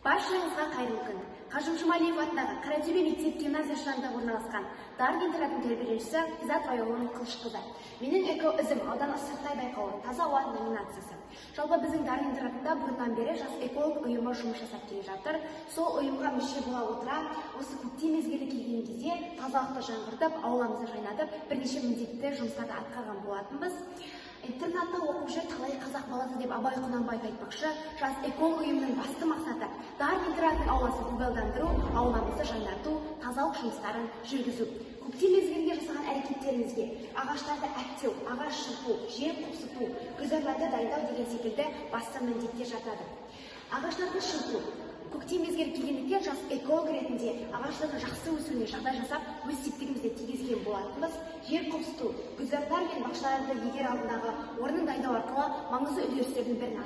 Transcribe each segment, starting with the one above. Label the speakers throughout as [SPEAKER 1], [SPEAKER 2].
[SPEAKER 1] Баршаңызға қайырлы күн. Қажым Жұмалиев атындағы Қаратөбе мектеп гимназиясы жанында орналасқан Дарын интернатының тәрбиеленушісі Изат Байұлының Қылышқызы. Менің эко ізім аудан сырттай байқауы таза ауа номинациясы. Жалпы біздің Дарын интернатында бұрыннан бері жас эколог ұйымы жұмыс жасап келе жатыр. Сол ұйымға мүше бола отыра, осы көктем мезгілі келген кезде тазалықты жаңғыртып, ауламызды жайнатып, бірнеше міндетті жұмыстарды атқарған болатынбыз. Интернатта оқып жүр талай қазақ баласы деп Абай Құнанбаев айтпақшы, жас эколог ұйымының басты мақсаты Дарын интернатының ауласын көгалдандыру, ауламызды жайнату, тазалық жұмыстарын жүргізу. Көктем мезгілінде жасаған әрекеттерімізге ағаштарды әктеу, ағаш шырпу, жер қопсыту, гүлзарларды дайындау деген секілді басты міндеттер жатады. Ағаштарды шырпу. Көктем мезгілі келгендіктен жас эколог ретінде ағаштардың жақсы өсуіне жағдай жасап, өз септігімізді тигізген болатынбыз. Жер қопсыту, гүлзарлар мен бақшаларды егер алдындағы орнын дайындау арқылы маңызды үдерістердің бірін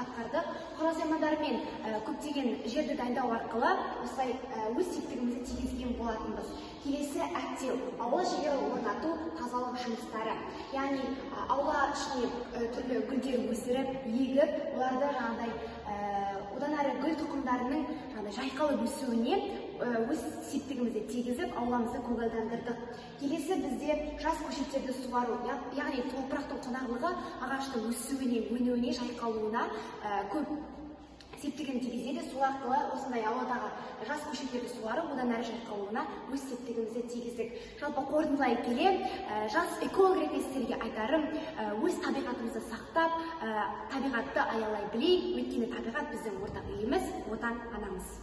[SPEAKER 1] атқардық. Құрал-саймандармен көптеген жерді дайындау арқылы осылай өз септігімізді тигізген болатынбыз. Келесі әктеу, аула жүйелі орнату, тазалық жұмыстары. Яғни аула ішіне түрлі гүлдер өсіріп, егіп, оларды жаңағыдай одан әрі гүл тұқымдарының жаңағыдай жайқалып өсуіне өз септігімізді тигізіп, ауламызды көгалдандырдық. Келесі бізде жас көшеттерді суару, яғни топырақтың құнарлығы ағаштың өсуіне, өнуіне, жайқалуына көп септігін тигізеді. Сол арқылы осындай ауладағы жас көшеттерді суарып, одан әрі жайқалуына өз септігімізді тигіздік. Жалпы қорытындылай келе, жас эколог ретінде сіздерге айтарым, өз табиғатымызды сақтап, табиғатты аялай білейік, өйткені табиғат біздің ортақ үйіміз, отан анамыз.